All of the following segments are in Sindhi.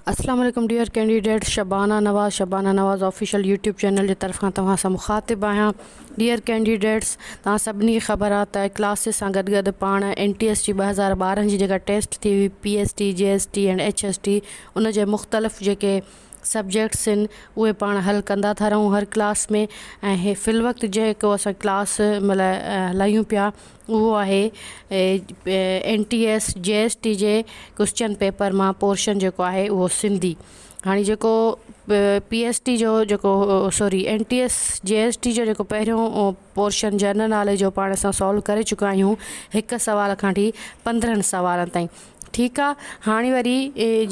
اسلام عليڪم dear candidate Shabana Nawaz Shabana Nawaz official YouTube channel جي طرف کان توهان سان مخاطب آهيان ڊيئر ڪينڊيڊيٽس توهان سڀني کي خبر آهي ته ڪلاسز سان گڏ گڏ پاڻ اين ٽي ايس جي 2012 جي جيڪا ٽيسٽ ٿي هئي P S T G S T and H S T ان جي مختلف جيڪي سبجيڪٽس آهن اهي پاڻ حل ڪندا ٿا رهون هر ڪلاس ۾ ۽ هي في الوقت جيڪو اسان ڪلاس مطلب هلايون پيا اهو آهي N T S G S T جي ڪوئسچن پيپر مان پورشن جيڪو آهي اهو سنڌي هاڻي جيڪو پي ايس ٽي جو جيڪو sorry N T S G S T جو جيڪو پهريون پورشن جنرل ناليج جو پاڻ اسان سالو ڪري چڪا آهيون هڪ سوال کان وٺي پندرهن سوالن تائين ٺيڪ آ هاڻي وري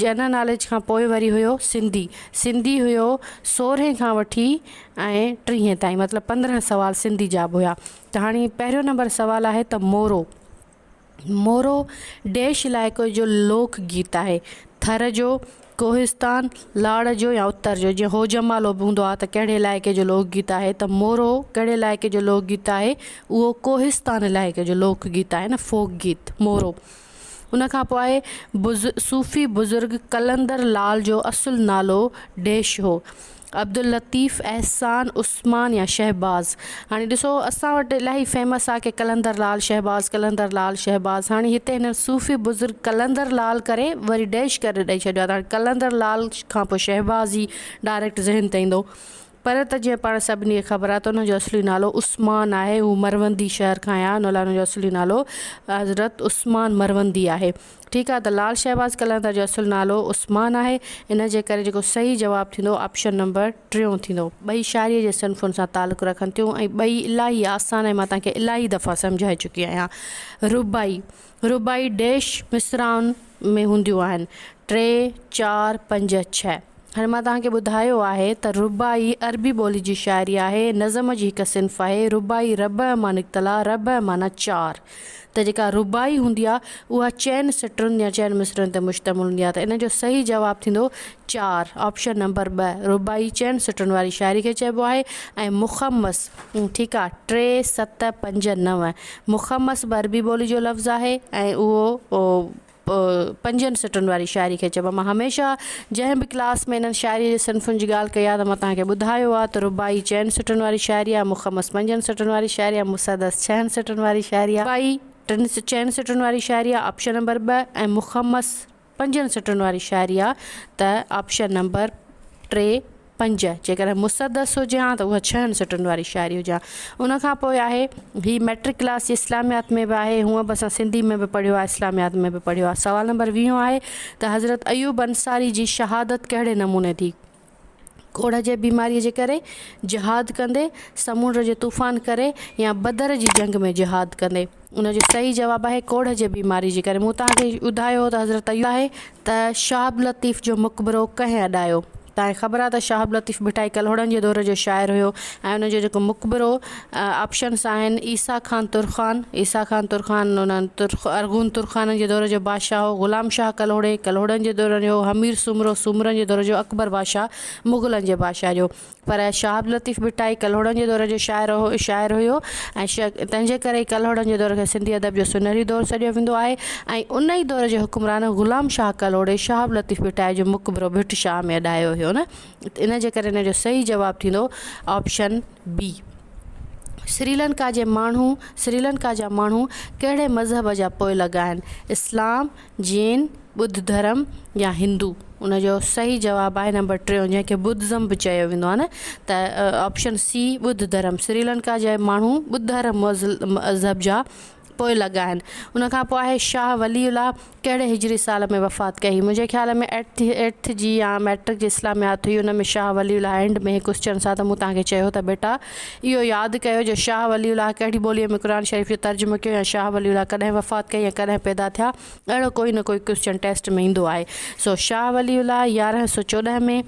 جنرل ناليج کان پوء وري هيو سنڌي سنڌي هيو سورهين کان وٺي ۽ ٽيهين تائين مطلب پندرهن سوال سنڌي جا به هيا ته هاڻي پهريون نمبر سوال آهي ته مورو مورو ڊيش علائقي جو لوڪ گيت آهي ٿر جو ڪوهستان لاڙ جو يا اتر جو جيئن هو جمالو به هوندو آهي ته ڪهڙي علائقي جو لوڪ گيت آهي ته مورو ڪهڙي علائقي جو لوڪ گيت آهي اهو ڪوهستان علائقي جو لوڪ گيت آهي نه فوڪ گيت مورو ان کان پوء آهي بز صوفي بزرگ قلندر لال جو اصل نالو ڊيش هو. عبداللطيف، احسان، عثمان يا شهباز. هاڻي ڏسو اسان وٽ الاهي فيمس آ ڪي قلندر لال شهباز قلندر لال شهباز هاڻي هتي هن صوفي بزرگ قلندر لال ڪري وري ڊيش ڪري ڏئي ڇڏيو آ ته هاڻي قلندر لال کان پوء شهباز ئي ڊائريڪٽ ذهن تي ايندو. پر ته جيئن پاڻ سڀني کي خبر آهي ته ان جو اصلي نالو عثمان آهي. هو مروندي شهر کان آيا ان لاء ان جو اصلي نالو حضرت عثمان مروندي آهي. ٺيڪ آهي ته لال شهباز قلندر جو اصل نالو عثمان آهي. ان جي ڪري جيڪو صحيح جواب ٿيندو آپشن نمبر ٽيون ٿيندو. ٻئي شاعريء جي صنفن سان تعلق رکن ٿيون ۽ ٻئي الاهي آسان ۽ مان توهان کي الاهي دفعا سمجهائي چڪي آهيان. رباعي، رباعي ڊيش مصراعن ۾ هونديون آهن. ٽي، چار، پنج، ڇهه. هاڻي مان توهان کي ٻڌايو آهي ته رباعي عربي ٻولي جي شاعري آهي، نظم جي هڪ صنف آهي، رباعي ربع مان نڪتل آهي، ربع معنيٰ چار ته جيڪا رباعي هوندي آهي اها چئن سٽن يا چئن مصرعن تي مشتمل هوندي آهي ته ان جو صحيح جواب ٿيندو چار، آپشن نمبر ٻه، رباعي چئن سٽن واري شاعري کي چئبو آهي ۽ مخمس ٺيڪ آهي ٽي، ست، پنج، نو، مخمس به عربي ٻولي جو لفظ آهي ۽ اهو پنجن سٽن واري شاعري کي چئبو آهي. مان هميشه جنهن به ڪلاس ۾ انهن شاعريء جي صنفن جي ڳالهه ڪئي آهي ته مان توهان کي ٻڌايو آهي ته رباعي چئن سٽن واري شاعري آهي، مخمس پنجن سٽن واري شاعري آهي، مسدس ڇهن سٽن واري شاعري آهي، رباعي ٽن چئن سٽن واري شاعري آهي، آپشن نمبر ٻه، ۽ مخمس پنجن سٽن واري شاعري آهي ته آپشن نمبر ٽي. پنج، جيڪڏهن مسدس هجي ها ته اها ڇهن سٽن واري شاعري هجي ها. ان کان پوء آهي هي مئٽرڪ ڪلاس جي اسلاميات ۾ به آهي، هونء به اسان سنڌي ۾ به پڙهيو آهي، اسلاميات ۾ به پڙهيو آهي. سوال نمبر ويهون آهي ته حضرت ايوب انصاري جي شهادت ڪهڙي نموني ٿي؟ ڪوڙهه جي بيماريء جي ڪري، جهاد ڪندي، سمنڊ جي طوفان ڪري يا بدر جي جنگ ۾ جهاد ڪندي؟ ان جو صحيح جواب آهي ڪوڙهه جي بيماري جي ڪري. مون توهان کي ٻڌايو هو ته حضرت ايوب آهي ته شاهه عبداللطيف جو مقبرو ڪنهن اڏايو؟ توهان کي خبر آهي ته شاهه عبداللطيف ڀٽائي ڪلهوڙن جي دور جو شاعر هيو ۽ ان جو جيڪو مقبرو آپشنس آهن عيسيٰ خان ترخان، عيسيٰ خان ترخان انهن ترخ ارغون ترخانن جي دور جو بادشاهه هو، غلام شاهه ڪلهوڙي ڪلهوڙن جي دور جو هو، همير سومرو سومرن جي دور جو، اڪبر بادشاهه مغلن جي بادشاهه جو. پر شاهه عبداللطيف ڀٽائي ڪلهوڙن جي دور جو شاعر هو شاعر هيو ۽ تنهن جي ڪري ئي ڪلهوڙن جي دور کي سنڌي ادب جو سونهري دور سڏيو ويندو آهي ۽ ان ئي دور جي حڪمران غلام شاهه ڪلهوڙي شاهه عبداللطيف ڀٽائي جو مقبرو ڀٽ شاهه ۾ اڏايو هيو نه ان جي ڪري ان جو صحيح جواب ٿيندو آپشن بي. سريلنڪا جي ماڻهو سريلنڪا جا ماڻهو ڪهڙي مذهب جا پوئلڳ آهن؟ اسلام، جين، ٻڌ ڌرم يا هندو؟ ان جو صحيح جواب آهي نمبر ٽيون جنهن کي ٻڌزم به چيو ويندو آهي نه ته آپشن سي ٻڌ ڌرم سريلنڪا جا ماڻهو ٻڌ ڌرم مذهب جا پوئلڳ آهن. ان کان پوء آهي شاهه ولي الله ڪهڙي هجري سال ۾ وفات ڪئي؟ منهنجي خيال ۾ ايٽٿ ايٽٿ جي يا مئٽرڪ جي اسلاميات هئي ان ۾ شاهه ولي الله اينڊ ۾ هڪ ڪوئسچن سان ته مون توهان کي چيو ته بيٽا اهو ياد ڪيو جو شاهه ولي الله ڪهڙي ٻوليء ۾ قرآن شريف جو ترجمو ڪيو يا شاهه ولي الله ڪڏهن وفات ڪئي يا ڪڏهن پيدا ٿيا اهڙو ڪوئي نه ڪوئي ڪوئسچن ٽيسٽ ۾ ايندو آهي سو شاهه ولي الله 1114 ۾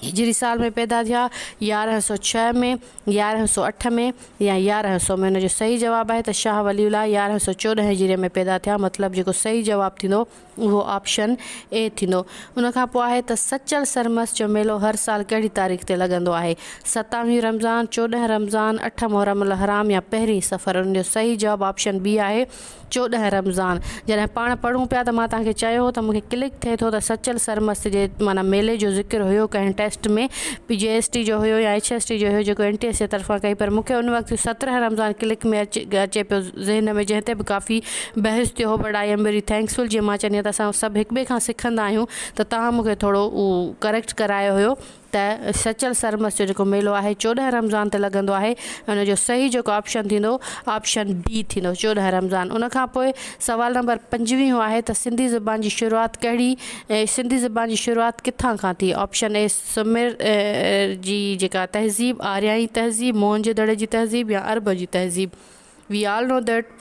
هجري سال ۾ پيدا ٿيا 1106 ۾ 1108 ۾ يا 1100 ۾ ان جو صحيح جواب آهي ته شاهه ولي الله 1114 هجري ۾ پيدا ٿيا مطلب جيڪو صحيح جواب ٿيندو اهو آپشن اي ٿيندو. ان کان پوء آهي ته سچل سرمست جو ميلو هر سال ڪهڙي تاريخ تي لڳندو آهي؟ ستاويهين رمضان، چوڏهن رمضان، اٺ محرم الحرام يا پهرين صفر؟ ان جو صحيح جواب آپشن بي آهي 14 رمضان. جڏهن پاڻ پڙهون پيا ته مان توهان کي چيو هو ته مون کي ڪلڪ ٿئي ٿو ته سچل سرمست جي معنيٰ ميلي جو ذڪر هيو ڪنهن ٽيسٽ ۾ پي جي ايس ٽي جو هيو يا ايڇ ايس ٽي جو هيو جيڪو اين ٽي ايس جي طرفان ڪئي پر مون کي ان وقت 17 رمضان ڪلڪ ۾ اچي پيو ذهن ۾ جنهن تي به ڪافي بحث ٿيو هو but I am very thankful جيئن مان چوندي آهيان ته اسان سڀ هڪ ٻئي کان سکندا آهيون ته توهان مون کي ٿورو اهو ڪريڪٽ ڪرايو هيو ته سچل سرمست جو جيڪو ميلو آهي 14 رمضان تي لڳندو آهي ان جو صحيح جيڪو آپشن ٿيندو آپشن بي ٿيندو 14 رمضان. ان کان پوء سوال نمبر پنجويهون آهي ته سنڌي زبان جي شروعات ڪهڙي سنڌي زبان جي شروعات ڪٿان کان ٿي؟ آپشن اي سمر جي جيڪا تهذيب، آريائي تهذيب، موهن جي دڙي جي تهذيب يا عرب جي تهذيب. We all know that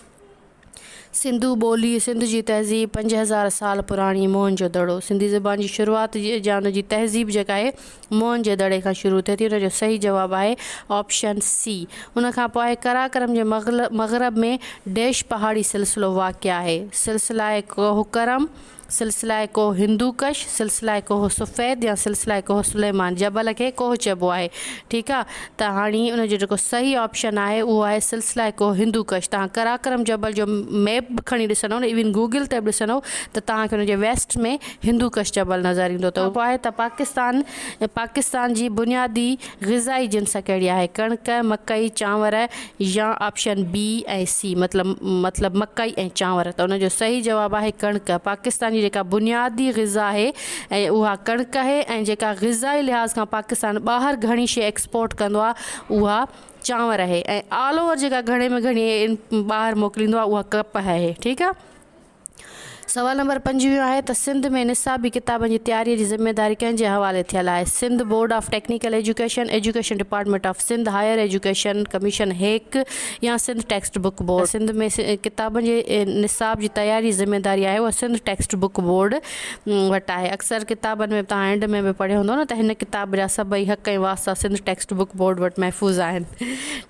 Sindhu ٻولي، سنڌ جي تهذيب 5000 سال پراڻي موهن جو دڙو. سنڌي زبان جي شروعات يا ان جي تهذيب جيڪا آهي موهن جي دڙي کان شروع ٿئي ٿي. ان جو صحيح جواب آهي آپشن سي. ان کان پوء آهي قراقرم جي مغرب ۾ ڊيش پهاڙي سلسلو واقع آهي. سلسله ڪوهه ڪرم، سلسله ڪوهه هندوڪش، سلسله ڪوهه سفيد يا سلسله ڪوهه سليمان. جبل کي ڪوهه چئبو آهي. ٺيڪ آ ته هاڻي ان جو جيڪو صحيح آپشن آهي اهو آهي سلسله ڪوهه هندوڪش. توهان قراقرم جبل جو ميپ به کڻي ڏسندو نه ايون گوگل تي به ڏسندو ته توهان کي ان جي ويسٽ ۾ هندوڪش جبل نظر ايندو ته اهو آهي ته پاڪستان پاڪستان جي بنيادي غذائي جنس ڪهڙي آهي؟ ڪڻڪ، مڪئي، چانور يا آپشن بي ۽ سي مطلب مطلب مڪئي ۽ چانور ته ان جو صحيح جواب آهي ڪڻڪ. پاڪستان جي جيڪا بنيادي غذا آهي ۽ اها ڪڻڪ آهي ۽ جيڪا غذائي لحاظ کان پاڪستان ٻاهر گهڻي شيء ايڪسپورٽ ڪندو آهي اها چانور آهي ۽ آل اوور جيڪا گهڻي ۾ گهڻي ٻاهر موڪليندو آهي اها ڪپهه آهي ٺيڪ آهي. سوال نمبر پنجويهون آهي ته سنڌ ۾ نصابي ڪتابن جي تياريء جي ذميواري ڪنهن جي حوالي ٿيل آهي؟ Sindh board of technical education, education department of Sindh, higher education commission, HEC, يا Sindh text book board? Sindh ۾ ڪتابن جي نصاب جي تياري جي ذميواري آهي اها سنڌ ٽيڪسٽ بڪ بورڊ وٽ آهي. اڪثر ڪتابن ۾ توهان اينڊ ۾ به پڙهيو هوندو نه ته هن ڪتاب جا سڀئي حق ۽ واسطا سنڌ ٽيڪسٽ بڪ بورڊ وٽ محفوظ آهن.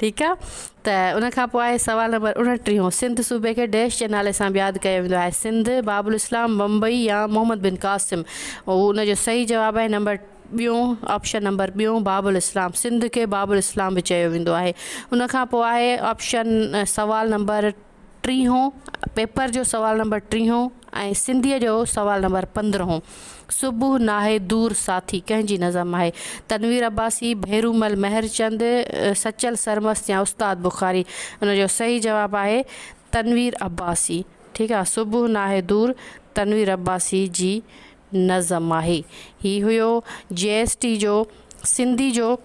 ٺيڪ آهي. ته ان کان پوء آهي سوال نمبر اڻٽيهون، سنڌ صوبي کي ڊيش جي نالي سان به ياد ڪيو ويندو آهي، سنڌ، باب الاسلام، بمبئي يا محمد بن قاسم؟ ان جو صحيح جواب آهي نمبر ٻيون، آپشن نمبر ٻيون باب الاسلام، سنڌ کي باب الاسلام به چيو ويندو آهي. ان کان پوء آهي آپشن سوال نمبر ٽيهون، پيپر جو سوال نمبر ٽيهون ۽ سنڌيء جو سوال نمبر پندرهون، صبح ناهي دور ساٿي ڪنهن جي نظم آهي؟ تنوير عباسي، ڀيرومل مهرچند، سچل سرمست يا استاد بخاري؟ ان جو صحيح جواب آهي تنوير عباسي. ٺيڪ آهي، صبح ناهي دور تنوير عباسي جي نظم آهي. هي هيو جي ايس ٽي جو سنڌي جو.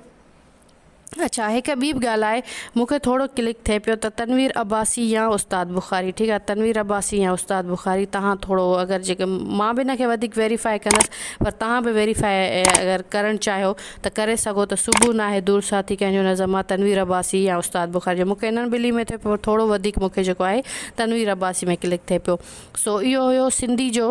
اڇا هڪ ٻي به ڳالهه آهي مون کي ٿورو ڪلڪ ٿئي پيو ته تنوير عباسي يا استاد بخاري ٺيڪ آهي تنوير عباسي يا استاد بخاري تهان ٿورو اگر جيڪي مان به هن کي وڌيڪ ويريفائي ڪندس پر تهان به ويريفائي اگر ڪرڻ چاهيو ته ڪري سگهو ته صبح ناهي دور ساٿي ڪنهن جو نظم آهي تنوير عباسي يا استاد بخاري جو مون کي انهن ٻنهي ۾ ٿئي پيو پر ٿورو وڌيڪ مون کي جيڪو آهي تنوير عباسي ۾ ڪلڪ ٿئي پيو. سو اهو هيو سنڌي جو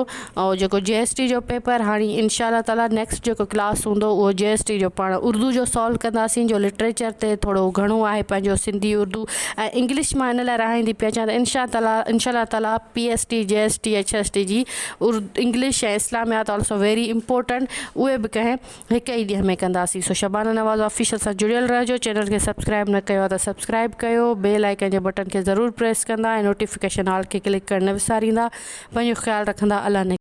جيڪو جي ايس ٽي جو پيپر هاڻي انشاء الله تعالي نيڪسٽ جيڪو ڪلاس هوندو اهو جي ايس ٽي جو پاڻ اردو جو سالو ڪنداسين جو لٽريچر تي ٿورو گهڻو آهي پنهنجو سنڌي اردو ۽ انگلش مان ان لاء رهائيندي پئي اچان ته انشاء تعالي انشاء الله تعالي P S T G S T H S T جي انگلش ۽ اسلاميات آلسو ويري امپورٽنٽ اهي به ڪنهن هڪ ئي ڏينهن ۾ ڪنداسين سو شبانه نواز آفيشل سان جڙيل رهجو چينل کي سبسڪرائب نه ڪيو آهي ته سبسڪرائب ڪيو بيل آئيڪن جي بٽن کي ضرور پريس ڪندا ۽ نوٽيفڪيشن آل کي ڪلڪ ڪرڻ نه وساريندا پنهنجو خيال رکندا الله.